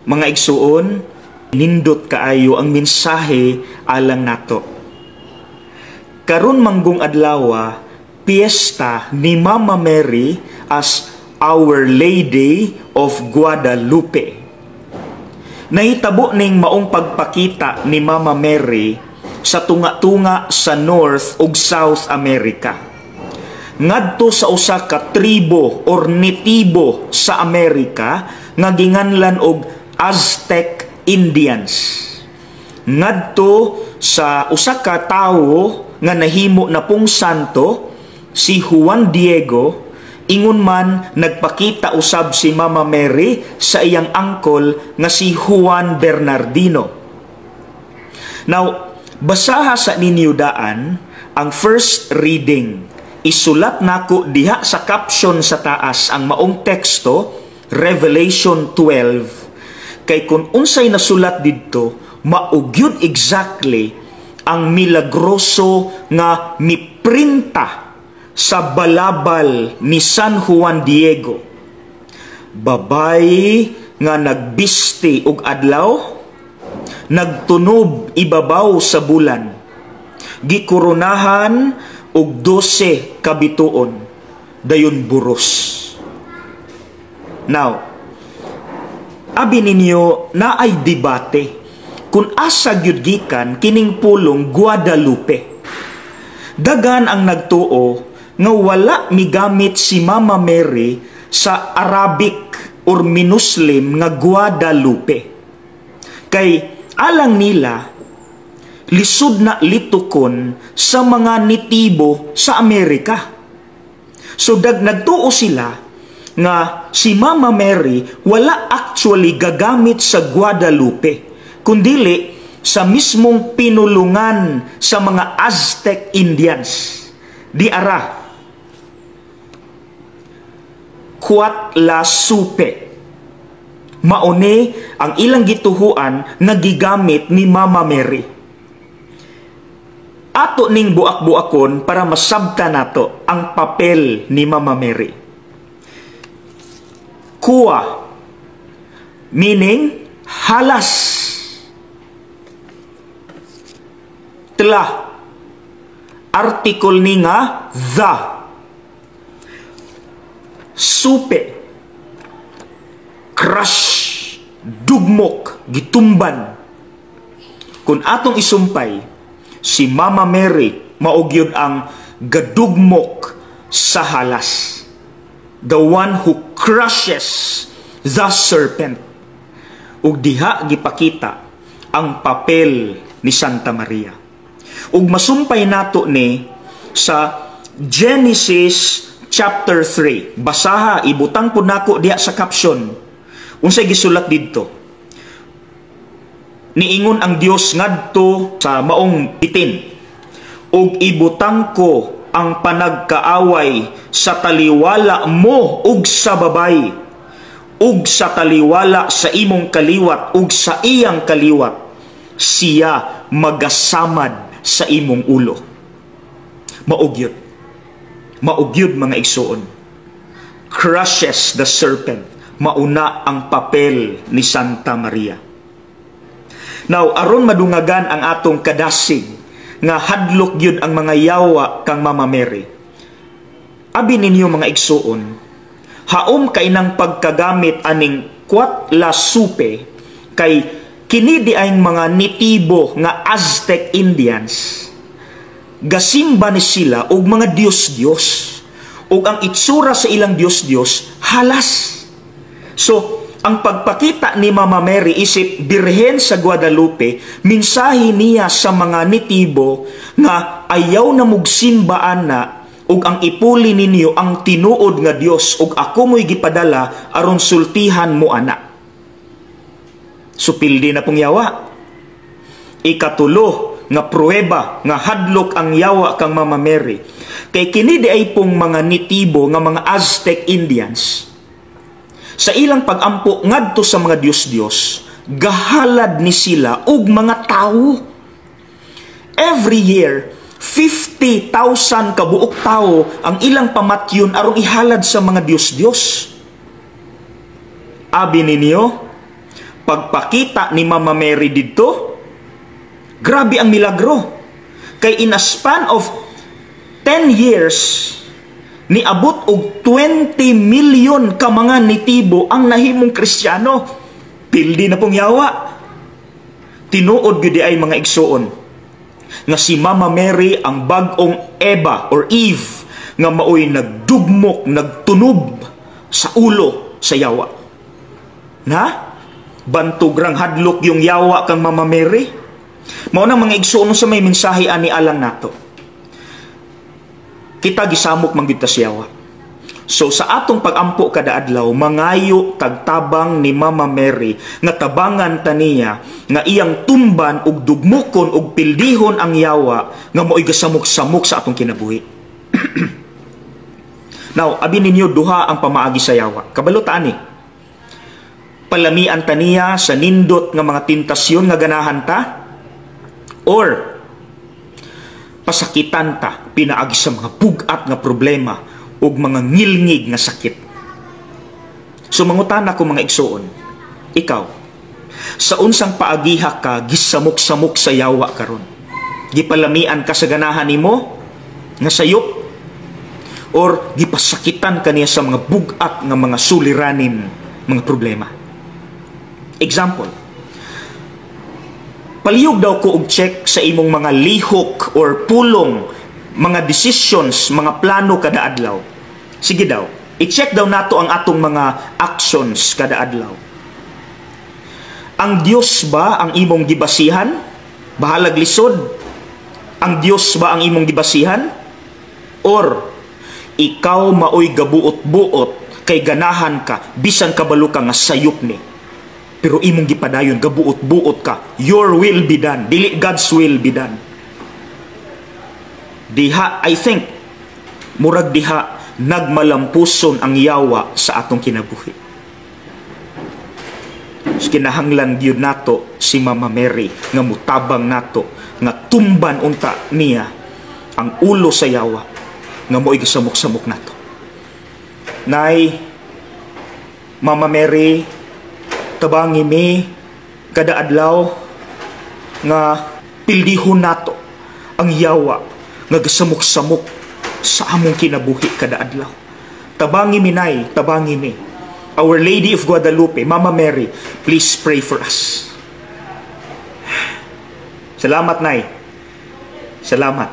Mga igsuon, nindot kaayo ang mensahe alang nato. Karon manggong adlawa, piyesta ni Mama Mary as Our Lady of Guadalupe. Nahitabo ning maong pagpakita ni Mama Mary sa tunga-tunga sa North ug South America. Ngadto sa usa ka tribo or nitibo sa Amerika nga ginganlan og Aztec Indians. Ngadto sa usa ka tawo nga nahimo na pong santo, si Juan Diego. Ingon man, nagpakita usab si Mama Mary sa iyang angkol nga si Juan Bernardino. Now, basaha sa ninyo daan ang first reading. Isulat nako diha sa caption sa taas ang maong teksto, Revelation 12, kay kung unsay nasulat didto, mao gyud exactly ang milagroso nga miprinta sa balabal ni San Juan Diego. Babayi nga nagbisti og adlaw, nagtunob ibabaw sa bulan, gikoronahan og 12 ka bituon, dayon buros. Now, abi ninyo, naay debate kung asa gyud gikan kining pulong Guadalupe. Dagan ang nagtuo nga wala migamit si Mama Mary sa Arabic or minuslim nga Guadalupe. Kay alang nila, lisod na litukon sa mga nitibo sa Amerika. So nagtuo sila nga si Mama Mary wala actually gagamit sa Guadalupe, kundili sa mismong pinulungan sa mga Aztec Indians. Di ara, Coatlicue. Maone ang ilang gituhuan nga gigamit ni Mama Mary. Ato ning buak-buakon para masabta nato ang papel ni Mama Mary. Kua, meaning halas. Tla, article ni nga the. Supe, crush, dugmok, gitumban. Kung atong isumpay, si Mama Mary mao gyud ang gadugmok sa halas. The one who crushes the serpent. Ug diha gipakita ang papel ni Santa Maria. Ug masumpay nato ni sa Genesis chapter 3. Basaha, ibutang po nako diha sa caption. Unsay gisulat didto? Niingon ang Dios ngadto sa maong bitin, "Ug ibutang ko ang panagkaaway sa taliwala mo ug sa babay, ug sa taliwala sa imong kaliwat ug sa iyang kaliwat. Siya magasamad sa imong ulo." Mao gyud. Mao gyud, mga igsuon. Crushes the serpent. Mauna ang papel ni Santa Maria. Now, aron madungagan ang atong kadasig nga hadlok gyud ang mga yawa kang Mama Mary. Abi ninyo, mga igsuon, haom kay nang pagkagamit aning Coatlicue kay kini di ay mga nitibo nga Aztec Indians, gasimba ni sila og mga Diyos-Diyos, ug ang itsura sa ilang Diyos-Diyos halas. So ang pagpakita ni Mama Mary isip Birhen sa Guadalupe, mensahe niya sa mga nitibo nga ayaw na mugsimbaan na ug ang ipuli ninyo ang tinuod nga Dios, ug ako mo'y gipadala aron sultihan mo ana. Supildi na pong yawa. Ikatulo nga pruweba nga hadlok ang yawa kang Mama Mary, kay kini di ay pong mga nitibo nga mga Aztec Indians, sa ilang pagampo ngadto sa mga Diyos-Diyos, gahalad ni sila og mga tawo. Every year, 50,000 kabuok tawo ang ilang pamatyon aron ihalad sa mga Diyos-Diyos. Abi ninyo, Pagpakita ni Mama Mary didto, grabe ang milagro. Kay in a span of 10 years, niabot og 20 million ka mga nitibo ang nahimong Kristiyano. Pildi na pong yawa. Tinuod gyud ay, mga igsuon, nga si Mama Mary ang bag-ong Eva or Eve nga maoy nagdugmok, nagtunob sa ulo sa yawa. Na? Bantog rang hadlok yung yawa kang Mama Mary. Mao nang, mga igsuon, sa may mensahe ani alang nato. Kita gisamok man gyud ta sa yawa. So sa atong pagampo kada adlaw, mangayo tagtabang ni Mama Mary nga tabangan ta niya nga iyang tumban ug dugmukon ug pildihon ang yawa nga maoy gasamok-samok sa atong kinabuhi. Now, abi ninyo, duha ang pamaagi sa yawa. Kabalo ta ani. Palamian ta niya sa nindot nga mga tentasyon nga ganahan ta or pasakitan ta pinaagi sa mga bugat nga problema ug mga ngilngig nga sakit. So mangutana ko, mga igsuon, ikaw, sa unsang paagiha ka gisamok-samok sa yawa karon? Gipalamian ka sa ganahan nimo nga sayop or gipasakitan ka niya sa mga bugat nga mga suliranin, mga problema? Example, palihog daw ko og check sa imong mga lihok or pulong, mga decisions, mga plano kada adlaw. Sige daw, i-check daw nato ang atong mga actions kada adlaw. Ang Dios ba ang imong gibasihan? Bahalag lisod. Ang Dios ba ang imong gibasihan? Or ikaw maoy gabuot-buot kay ganahan ka bisan kabalo ka nga sayop ni? Pero imong gipadayon, gabuot-buot ka. Your will be done, dili God's will be done. Diha, I think, murag diha nagmalampuson ang yawa sa atong kinabuhi. Kinahanglan gyud nato si Mama Mary nga mutabang nato nga tumban unta niya ang ulo sa yawa nga mo'y gisamok-samok nato. Nay, Mama Mary, tabangi mi kada adlaw nga pildihon nato ang yawa nga gasamok-samok sa among kinabuhi kada adlaw. Tabangi mi, Nay, tabangi mi. Our Lady of Guadalupe, Mama Mary, please pray for us. Salamat, Nay. Salamat.